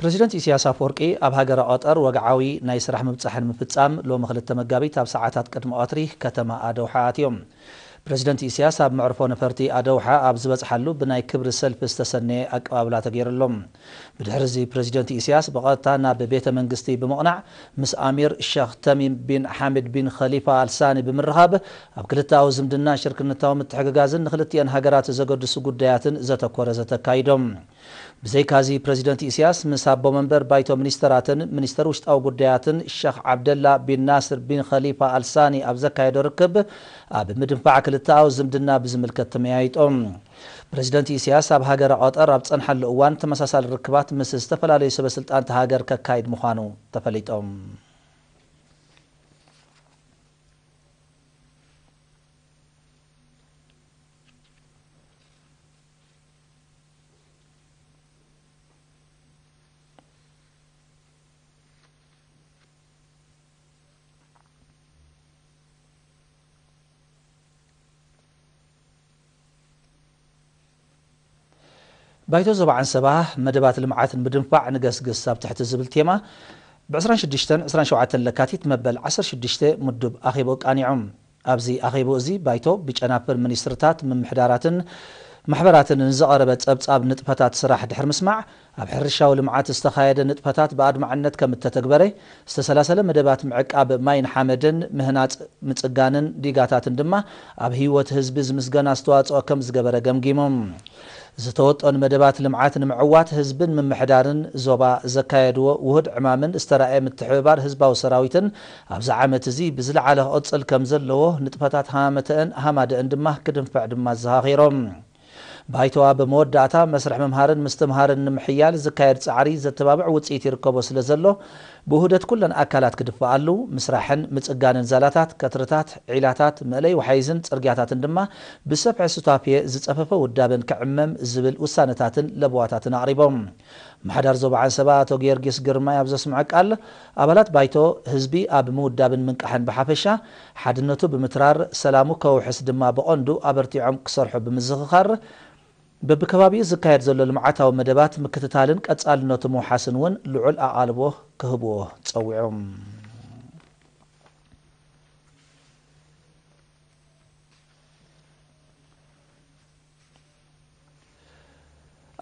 ፕረዚደንት ኢሳያስ ኣፈወርቂ ኣብ ሃገረ ቀጠር ወግዓዊ ናይ ስራሕ ምብጻሕ ንምፍጻም ሎሚ ክልተ መጋቢት ኣብ ሰዓታት ቅድሚ ቀትሪ ከተማ ኣደውሓ ኣትዮም። ፕረዚደንት ኢሳያስ ኣብ መዕርፎ ነፈርቲ ኣደውሓ ኣብ ዝበጽሓሉ ብናይ ክብሪ ሰልፊ ዝተሰነየ ኣቀባብላ ተገይርሎም። ብድሕሪ እዚ ፕረዚደንት ኢሳያስ ብቐጥታ ናብ ቤተ መንግስቲ ብምቕናዕ ምስ ኣሚር ሸኽ ተሚም ቢን ሓሚድ ቢን ኸሊፋ ኣልሳኒ ብምርኻብ ኣብ ክልተኣዊ ዝምድና ሽርክነታዊ ምትሕግጋዝን ንክልቲኤን ሃገራት ዘገድሱ ጉዳያትን ዘተኮረ ዘተካይዶም። ብዘይካዚ ፕረዚደንት ኢሳያስ ምስ ኣቦ መንበር ባይቶ ሚኒስተራትን ሚኒስተር ውሽጣዊ ጉዳያትን ሸኽ ዓብደላ ቢን ናስር ቢን ኸሊፋ ኣልሳኒ ኣብ ዘካየዶ ርክብ ኣብ ምድንፋዕ ክልተኣዊ ዝምድና ብዝምልከት ተመያይጦም። ፕረዚደንት ኢሳያስ ኣብ ሃገረ ቀጠር ኣብ ጸንሓሉ እዋን ተመሳሳሊ ርክባት ምስ ዝተፈላለዩ ሰበ ስልጣንት ሃገር ከካይድ ምዃኑ ተፈሊጦም። ባይቶ ዞባ ዓንሰባ መደባት ልምዓት ንምድንፋዕ ንገስግስ ኣብ ትሕቲ ዝብል ቴማ ብ ዕስራን ሽዱሽተን ዕስራን ሸውዓተን ለካቲት መበል ዓሰርተ ሽዱሽተ ምዱብ ኣኼብኡ ቃኒዖም። ኣብዚ ኣኼብኡ እዚ ባይቶ ብጨናፍር ሚኒስትርታት ምምሕዳራትን ማሕበራትን ንዝቐረበ ጸብጻብ ንጥፈታት ስራሕ ድሕሪ ምስማዕ ኣብ ሕርሻዊ ልምዓት ዝተኻየደ ንጥፈታት ብኣድማዕነት ከም እተተግበረ ዝተሰላሰለ መደባት ምዕቃብ ማይን ሓመድን ምህናጽ ምጽጋንን ዲጋታትን ድማ ኣብ ህይወት ህዝቢ ዝምስገን ኣስተዋጽኦ ከም ዝገበረ ገምጊሞም። ዝተወጠኑ መደባት ልምዓት ንምዕዋት ህዝብን ምምሕዳርን ዞባ ዘካየድዎ ውሁድ ዕማምን ዝተራእየ ምትሕብባር ህዝባዊ ሰራዊትን ኣብዚ ዓመት እዚ ብዝለዓለ ክቕጽል ከም ዘለዎ ንጥፈታት ሃመተአን ሃማደአን ድማ ክድንፍዕ ድማ ኣዘኻኺሮም። ባይቶ ኣብ መወዳእታ መስርሕ ምምሃርን ምስትምሃርን ንምሕያል ዝካየድ ጻዕሪ ዘተባብዕ ውጽኢት ይርከቦ ስለ ዘሎ ብውህደት ኩለን ኣካላት ክድፈኣሉ ምስራሕን ምጽጋንን ዛላታት፣ ከትርታት፣ ዒላታት፣ መእለይ ወሓይዝን ጽርግያታትን ድማ ብሰፍሒ ሱታፌ ዝጸፈፈ ውዳበን ክዕመም ዝብል ውሳነታትን ለበዋታትን ኣቕሪቦም። ምሓዳር ዞባ ዓንሰባ ኣቶ ጊዮርጊስ ግርማይ ኣብ ዘስምዖ ቃል ኣባላት ባይቶ ህዝቢ ኣብ ምውዳብን ምንቃሕን ብሓፈሻ ሓድነቱ ብምትራር ሰላሙ ከውሕስ ድማ ብቐንዱ ኣበርቲዖም ክሰርሑ ብምዝኽኻር በብከባቢኡ ዝካየድ ዘሎ ልምዓታዊ መደባት ምክትታልን ቀጻልነቱ ምውሓስን እውን ልዑል ኣቓልቦ ክህብዎ ጸዊዖም።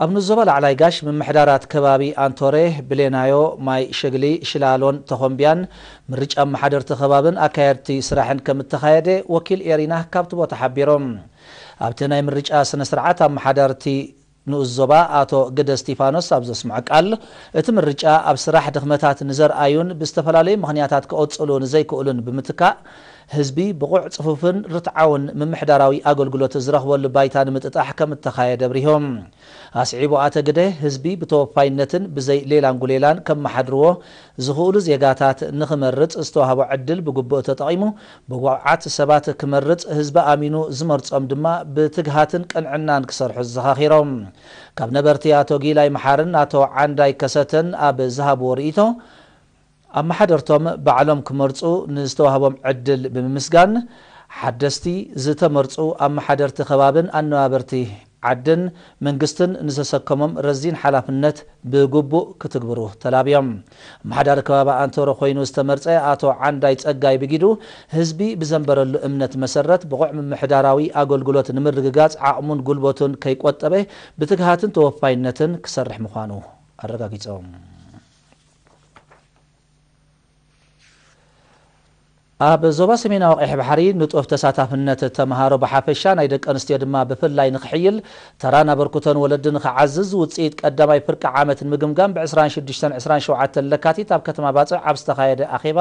ኣብ ንዞባ ላዕላይ ጋሽ ምምሕዳራት ከባቢ ኣንቶሬ፣ ብሌናዮ፣ ማይ ሸግሊ፣ ሽላሎን ተኾምቢያን ምርጫ ኣመሓደርቲ ከባብን ኣካየድቲ ስራሕን ከም እተኻየደ ወኪል ኤሪና ካብቲ ቦታ ሓቢሮም። ኣብቲ ናይ ምርጫ ስነ ስርዓት ኣመሓዳርቲ ንኡስ ዞባ ኣቶ ግደ እስቲፋኖስ ኣብ ዘስምዖ ቃል፣ እቲ ምርጫ ኣብ ስራሕ ድኽመታት ንዘርኣዩን ብዝተፈላለዩ ምኽንያታት ክቕጽሉ ንዘይክእሉን ብምትካእ፣ ህዝቢ ብቑዕ፣ ጽፉፍን ርትዓውን ምምሕዳራዊ ኣገልግሎት ዝረኽበሉ ባይታ ንምጥጣሕ ከም እተኻየደ ኣብሪሆም። ኣስዒቡ ኣቶ ግደ፣ ህዝቢ ብተወፋይነትን ብዘይ ሌላን ጉሌላን ከመሓድርዎ ዝኽእሉ ዜጋታት ንኽመርጽ ዝተዋህቦ ዕድል ብግቡእ ተጠቒሙ ብብቑዓት ሰባት ክመርጽ፣ ህዝቢ ኣሚኑ ዝመርጾም ድማ ብትግሃትን ቅንዕናን ክሰርሑ ዘኻኺሮም። ካብ ነበርቲ ኣቶ ጊላይ መሓርን ኣቶ ዓንዳይ ከሰተን ኣብ ዝሃብዎ ርእይቶ፣ ኣመሓደርቶም ባዕሎም ክመርጹ ንዝተዋህቦም ዕድል ብምምስጋን፣ ሓደስቲ ዝተመርጹ ኣመሓደርቲ ከባብን ኣነባበርቲ ዓድን መንግስትን ንዝተሰከሞም ረዚን ሓላፍነት ብግቡእ ክትግብሩ ተላብዮም። ኣመሓዳሪ ከባቢ ኣንቶሮ ኮይኑ ዝተመርጸ ኣቶ ዓንዳይ ጸጋይ ብጊዱ፣ ህዝቢ ብዘንበረሉ እምነት መሰረት ብቑዕ ምምሕዳራዊ ኣገልግሎት ንምርግጋጽ ዓቕሙን ጉልበቱን ከይቆጠበ ብትግሃትን ተወፋይነትን ክሰርሕ ምዃኑ ኣረጋጊጾም። ኣብ ዞባ ሰሜናዊ ቀይሕ ባሕሪ ንጡፍ ተሳታፍነት ተምሃሮ ብሓፈሻ ናይ ደቂ ኣንስትዮ ድማ ብፍላይ ንክሕይል ተራን ኣበርክቶን ወለዲ ንክዓዝዝ ውፅኢት ቀዳማይ ፍርቂ ዓመት ንምግምጋም ብ ዕስራን ሽዱሽተን ዕስራን ሸውዓተን ለካቲት ኣብ ከተማ ባፅዕ ኣብ ዝተኻየደ ኣኼባ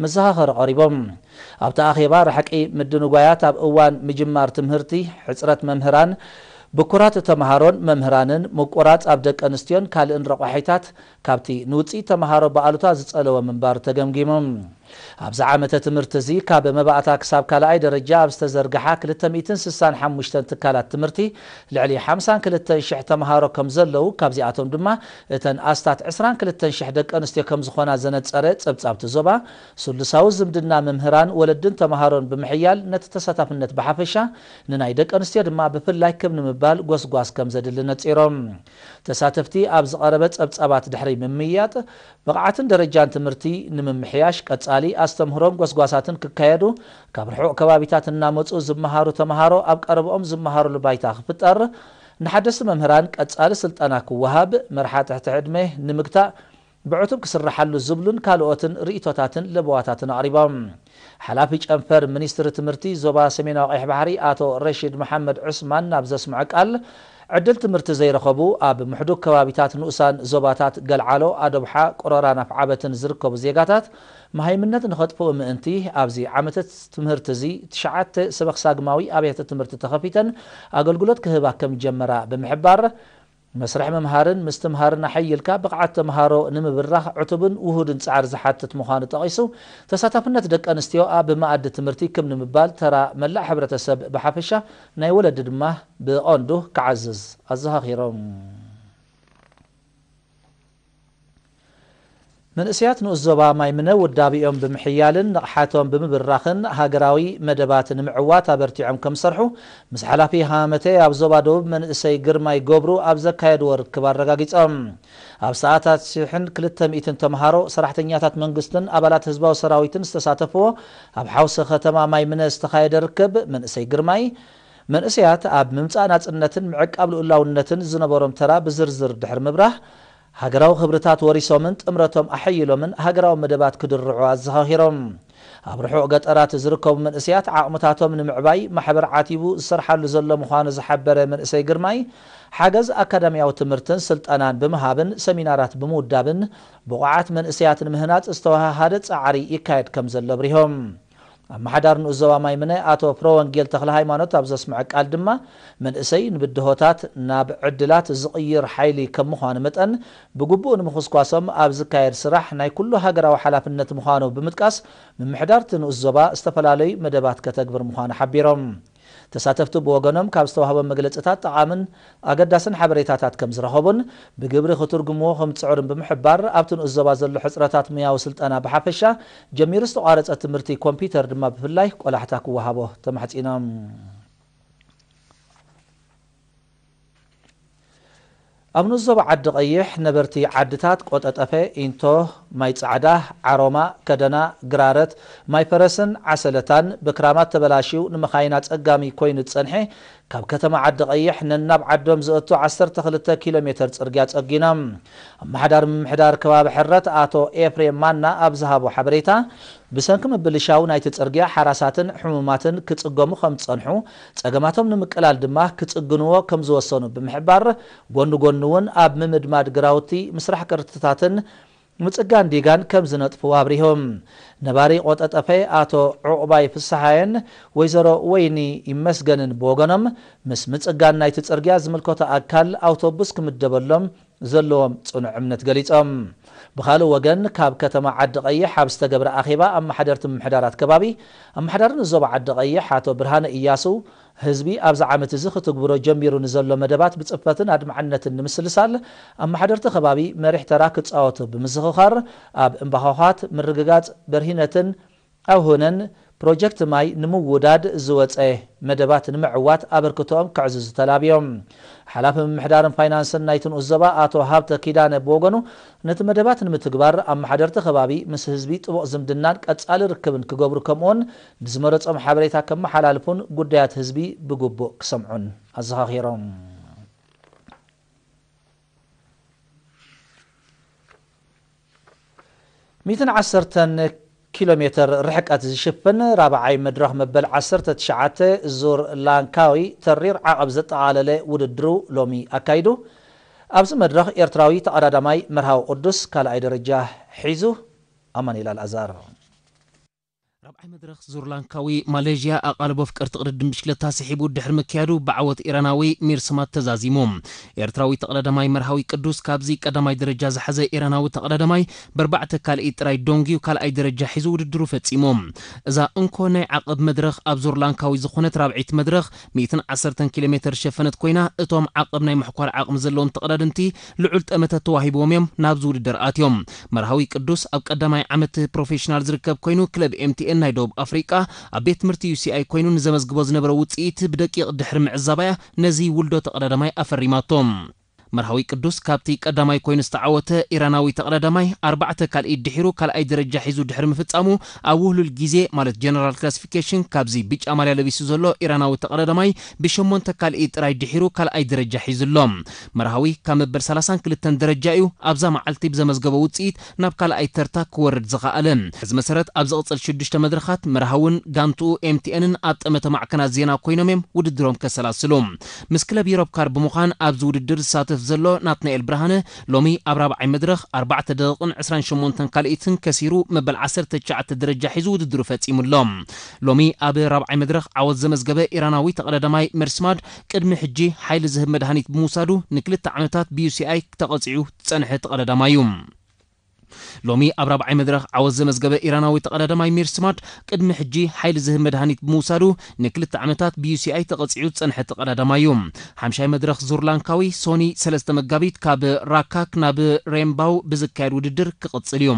መዘኻኸሪ ቀሪቦም። ኣብቲ ኣኼባ ርሕቂ ምድንጓያት ኣብ እዋን ምጅማር ትምህርቲ፣ ሕፅረት መምህራን፣ ብኩራት ተምሃሮን መምህራንን፣ ምቁራፅ ኣብ ደቂ ኣንስትዮን ካልእን ረቋሒታት ካብቲ ንውፅኢት ተምሃሮ ብኣሉታ ዝፀለወ ምንባሩ ተገምጊሙ። ኣብዚ ዓመተ ትምህርቲ እዚ ካብ መባእታ ክሳብ ካልኣይ ደረጃ ኣብ ዝተዘርግሓ ክልተ ሚእትን ስሳን ሓሙሽተን ትካላት ትምህርቲ ልዕሊ ሓምሳን ክልተን ሽሕ ተምሃሮ ከም ዘለዉ፣ ካብዚኣቶም ድማ እተን ኣስታት ዕስራን ክልተን ሽሕ ደቂ ኣንስትዮ ከም ዝኾና ዘነጸረ ጸብጻብ እቲ ዞባ፣ ስሉሳዊ ዝምድና መምህራን፣ ወለድን ተምሃሮን ብምሕያል ነቲ ተሳታፍነት ብሓፈሻ ንናይ ደቂ ኣንስትዮ ድማ ብፍላይ ክብ ንምባል ጎስጓስ ከም ዘድሊ ነጺሮም። ተሳተፍቲ ኣብ ዝቐረበ ጸብጻባት ድሕሪ ምምይያጥ፣ ብቕዓትን ደረጃን ትምህርቲ ንምምሕያሽ ቀጻሊ ኣስተምህሮን ጎስጓሳትን ክካየዱ፣ ካብ ርሑቕ ከባቢታት እናመጹ ዝመሃሩ ተምሃሮ ኣብ ቀረብኦም ዝመሃሩሉ ባይታ ክፍጠር፣ ንሓደስቲ መምህራን ቀጻሊ ስልጠና ክወሃብ፣ መርሓ ትሕቲ ዕድመ ንምግታእ ብዕቱብ ክስርሓሉ ዝብሉን ካልኦትን ርእይቶታትን ለበዋታትን ኣቕሪቦም። ሓላፊ ጨንፈር ሚኒስትሪ ትምህርቲ ዞባ ሰሜናዊ ቀይሕ ባሕሪ ኣቶ ረሺድ መሓመድ ዑስማን ናብ ዘስምዖ ቃል፣ ዕድል ትምህርቲ ዘይረኸቡ ኣብ ምሕዱግ ከባቢታት ንኡሳን ዞባታት ገልዓሎ፣ ኣዶብሓ፣ ቅሮራን ኣፍዓበትን ዝርከቡ ዜጋታት መሃይምነት ንኸጥፍኡ ምእንቲ ኣብዚ ዓመተ ትምህርቲ እዚ ትሽዓተ ሰበኽሳግማዊ ኣብያተ ትምህርቲ ተኸፊተን ኣገልግሎት ክህባ ከም ጀመራ ብምሕባር፣ መስርሕ ምምሃርን ምስትምሃርን ኣሐይልካ ብቕዓት ተምሃሮ ንምብራኽ ዕቱብን ውሁድን ጻዕሪ ዝሓትት ምዃኑ ጠቒሱ፣ ተሳታፍነት ደቂ ኣንስትዮ ኣብ መኣዲ ትምህርቲ ክብ ንምባል ተራ መላእ ሕብረተሰብ ብሓፈሻ ናይ ወለዲ ድማ ብቐንዱ ክዓዝዝ ኣዘኻኺሮም። መንእሰያት ንኡስ ዞባ ማይ ምነ ውዳቢኦም ብምሕያልን ንቕሓቶም ብምብራኽን ሃገራዊ መደባት ንምዕዋት ኣበርቲዖም ከም ዝሰርሑ ምስ ሓላፊ ሃመተ ኣብ ዞባ ደቡብ መንእሰይ ግርማይ ገብሩ ኣብ ዘካየድዎ ርክብ ኣረጋጊጾም። ኣብ ሰዓታት ሽሕን ክልተ ሚእትን ተምሃሮ፣ ሰራሕተኛታት መንግስትን ኣባላት ህዝባዊ ሰራዊትን ዝተሳተፍዎ ኣብ ሓውሲ ከተማ ማይ ምነ ዝተኻየደ ርክብ መንእሰይ ግርማይ፣ መንእሰያት ኣብ ምምጻእ ናጽነትን ምዕቃብ ልኡላውነትን ዝነበሮም ተራ ብዝርዝር ድሕሪ ምብራህ፣ ሃገራዊ ክብርታት ወሪሶምን ጥምረቶም ኣሐይሎምን ሃገራዊ መደባት ክድርዑ ኣዘኻኺሮም። ኣብ ርሑቕ ገጠራት ዝርከቡ መንእሰያት ዓቕምታቶም ንምዕባይ ማሕበር ዓቲቡ ዝሰርሓሉ ዘሎ ምዃኑ ዝሓበረ መንእሰይ ግርማይ፣ ሓገዝ ኣካዳሚያዊ ትምህርትን ስልጠናን ብምሃብን ሰሚናራት ብምውዳብን ብቑዓት መንእሰያት ንምህናጽ ዝተወሃሃደ ጻዕሪ ይካየድ ከም ዘሎ ኣብሪሆም። ኣመሓዳሪ ንኡስ ዞባ ማይ ምነ ኣቶ ፍረወንጌል ተኽለ ሃይማኖት ኣብ ዘስምዖ ቃል ድማ፣ መንእሰይ ንብድሆታት ናብ ዕድላት ዝቕይር ሓይሊ ከም ምዃኑ መጠን፣ ብግቡእ ንምኹስኳሶም ኣብ ዝካየድ ስራሕ ናይ ኩሉ ሃገራዊ ሓላፍነት ምዃኑ ብምጥቃስ፣ ምምሕዳር እቲ ንኡስ ዞባ ዝተፈላለዩ መደባት ከተግብር ምዃኑ ሓቢሮም። ተሳተፍቲ ብወገኖም ካብ ዝተዋህቦም መግለጽታት ጠቓምን ኣገዳስን ሓበሬታታት ከም ዝረኸቡን ብግብሪ ክትርጉምዎ ከም ዝጽዕሩን ብምሕባር፣ ኣብቲ ንኡስ ዞባ ዘሎ ሕጽረታት ሙያዊ ስልጠና ብሓፈሻ፣ ጀሚሩ ዝተቋረጸ ትምህርቲ ኮምፒውተር ድማ ብፍላይ ቆላሕታ ክወሃቦ ተማሕጺኖም። ኣብ ንኡስ ዞባ ዓዲ ቀይሕ ነበርቲ ዓድታት ቆጠጠፈ፣ ኢንቶ፣ ማይ ጻዕዳ፣ ዓሮማ፣ ከደና፣ ግራረት፣ ማይ ፈረስን ዓሰለታን ብክራማት ተበላሽዩ ንመኻይን ኣጸጋሚ ኮይኑ ዝጸንሐ ካብ ከተማ ዓዲ ቀይሕ ነናብ ዓዶም ዘእቱ ዓሰርተ ክልተ ኪሎ ሜተር ጽርግያ ጸጊኖም። ኣመሓዳሪ ምምሕዳር ከባቢ ሕረት ኣቶ ኤፍሬም ማና ኣብ ዝሃቦ ሓበሬታ፣ ብሰንኪ ምብልሻው ናይቲ ጽርግያ ሓራሳትን ሕሙማትን ክጽገሙ ከም ዝጸንሑ፣ ጸገማቶም ንምቅላል ድማ ክጽግንዎ ከም ዝወሰኑ ብምሕባር፣ ጎኒ ጎኒ እውን ኣብ ምምድማድ ግራውቲ፣ ምስራሕ ቅርትታትን ምጽጋን ዲጋን ከም ዝነጥፉ ኣብሪሆም። ነባሪ ቆጠጠፈ ኣቶ ዑቕባይ ፍስሓየን ወይዘሮ ወይኒ ይመስገንን ብወገኖም፣ ምስ ምጽጋን ናይቲ ጽርግያ ዝምልከቶ ኣካል ኣውቶቡስ ክምደበሎም ዘለዎም ጽኑዕ እምነት ገሊጾም። ብኻልእ ወገን፣ ካብ ከተማ ዓዲ ቀይሕ ኣብ ዝተገብረ ኣኼባ ኣመሓደርቲ ምምሕዳራት ከባቢ፣ ኣመሓዳሪ ንዞባ ዓዲ ቀይሕ ኣቶ ብርሃነ እያሱ፣ ህዝቢ ኣብዚ ዓመት እዚ ክትግብሮ ጀሚሩ ንዘሎ መደባት ብጽፈትን ኣድማዕነትን ንምስልሳል ኣመሓደርቲ ከባቢ መሪሕ ተራ ክጻወቱ ብምዝኽኻር፣ ኣብ እምባኾኻት፣ ምርግጋጽ በርሂነትን ኣብ ሆነን ፕሮጀክት ማይ ንምውዳድ ዝወጸ መደባት ንምዕዋት ኣበርክቶኦም ከዕዝዙ ተላብዮም። ሓላፊ ምምሕዳርን ፋይናንስን ናይቲ ንኡስ ዞባ ኣቶ ሃብተ ኪዳነ ብወገኑ፣ ነቲ መደባት ንምትግባር ኣመሓደርቲ ከባቢ ምስ ህዝቢ ጥቡቕ ዝምድናን ቀጻሊ ርክብን ክገብሩ፣ ከምኡውን ንዝመረጾም ሓበሬታ ከመሓላልፉን ጉዳያት ህዝቢ ብግቡእ ክሰምዑን ኣዘኻኺሮም። ሚእትን ዓሰርተን ኪሎ ሜተር ርሕቀት ዝሽፍን ራብዓይ መድረኽ መበል ዓሰርተ ትሽዓተ ዙር ላንካዊ ተሪር ዓቐብ ዘጠቓለለ ውድድሩ ሎሚ ኣካይዱ። ኣብዚ መድረኽ ኤርትራዊ ተቐዳዳማይ መርሃዊ ቅዱስ ካልኣይ ደረጃ ሒዙ። ኣማኑኤል ኣልኣዛር። ራብዓይ መድረኽ ዙር ላንካዊ ማሌዥያ ኣቓልቦ ፍቅርቲ ቅድድም ብሽክለታ ስሒቡ ድሕሪ ምክያዱ ብዓወት ኢራናዊ ሚርስማት ተዛዚሙ። ኤርትራዊ ተቐዳዳማይ መርሃዊ ቅዱስ ካብዚ ቀዳማይ ደረጃ ዝሓዘ ኢራናዊ ተቐዳዳማይ ብኣርባዕተ ካልኢት ጥራይ ዶንጊዩ ካልኣይ ደረጃ ሒዙ ውድድሩ ፈጺሙ። እዛ እንኮ ናይ ዓቐብ መድረኽ ኣብ ዙር ላንካዊ ዝኾነት ራብዒት መድረኽ ሚእትን ዓሰርተን ኪሎ ሜተር ዝሸፈነት ኮይና፣ እቶም ዓቐብ ናይ ምሕኳር ዓቕሚ ዘለዎም ተቐዳደምቲ ልዑል ጠመተ ተዋሂብዎም እዮም ናብዚ ውድድር ኣትዮም። መርሃዊ ቅዱስ ኣብ ቀዳማይ ዓመት ፕሮፌሽናል ዝርከብ ኮይኑ፣ ክለብ ኤምቲኤን ናይ ደቡብ ኣፍሪቃ ኣብ ቤት ትምህርቲ ዩሲኣይ ኮይኑ ንዘመዝግቦ ዝነበረ ውጽኢት ብደቂቕ ድሕሪ ምዕዛባያ ነዚ ውልዶ ተቐዳዳማይ ኣፈሪማቶ። መርሃዊ ቅዱስ ካብቲ ቀዳማይ ኮይኑ ዝተዓወተ ኢራናዊ ተቐዳዳማይ ኣርባዕተ ካልኢት ድሒሩ ካልኣይ ደረጃ ሒዙ ድሕሪ ምፍጻሙ፣ ኣብ ውህሉል ግዜ ማለት ጀነራል ክላሲፊኬሽን ካብዚ ብጫ ማልያ ለቢሱ ዘሎ ኢራናዊ ተቐዳዳማይ ብሸሞንተ ካልኢት ጥራይ ድሒሩ ካልኣይ ደረጃ ሒዙ ኣሎ። መርሃዊ ካብ መበል ሰላሳን ክልተን ደረጃ እዩ ኣብዛ መዓልቲ ብዘመዝገቦ ውጽኢት ናብ ካልኣይ ተርታ ክወርድ ዝኸኣለ። በዚ መሰረት ኣብ ዝቕጽል ሽዱሽተ መድረኻት መርሃውን ጋንትኡ ኤምቲኤንን ኣብ ጠመተ ማዕከናት ዜና ኮይኖም እዮም ውድድሮም ከሰላስሉ። ምስ ክለብ ዩሮፕ ካር ብምዃን ኣብዚ ውድድር ዝሳተፍ ዘሎ ናትናኤል ብርሃነ ሎሚ ኣብ ራብዓይ መድረኽ ኣርባዕተ ደቂቕን ዕስራን ሸሞንተን ካልኢትን ከሲሩ መበል ዓሰርተ ትሽዓተ ደረጃ ሒዙ ውድድሩ ፈጺሙ ኣሎ። ሎሚ ኣብ ራብዓይ መድረኽ ዓወት ዘመዝገበ ኢራናዊ ተቐዳዳማይ መርስማድ ቅድሚ ሕጂ ሓይሊ ዝህብ መድሃኒት ብምውሳዱ ንክልተ ዓመታት ብዩሲኣይ ተቐጺዑ ዝጸንሐ ተቐዳዳማይ እዩ። ሎሚ ኣብ ራብዓይ መድረኽ ዓወት ዘመዝገበ ኢራናዊ ተቐዳዳማይ ሚርስማድ ቅድሚ ሕጂ ሓይሊ ዝህብ መድሃኒት ብምውሳዱ ንክልተ ዓመታት ብዩሲኣይ ተቐጺዑ ዝጸንሐ ተቐዳዳማይ እዩ። ሓምሻይ መድረኽ ዙር ላንካዊ ሶኒ ሰለስተ መጋቢት ካብ ራካክ ናብ ሬምባው ብዝካየድ ውድድር ክቕጽል እዩ።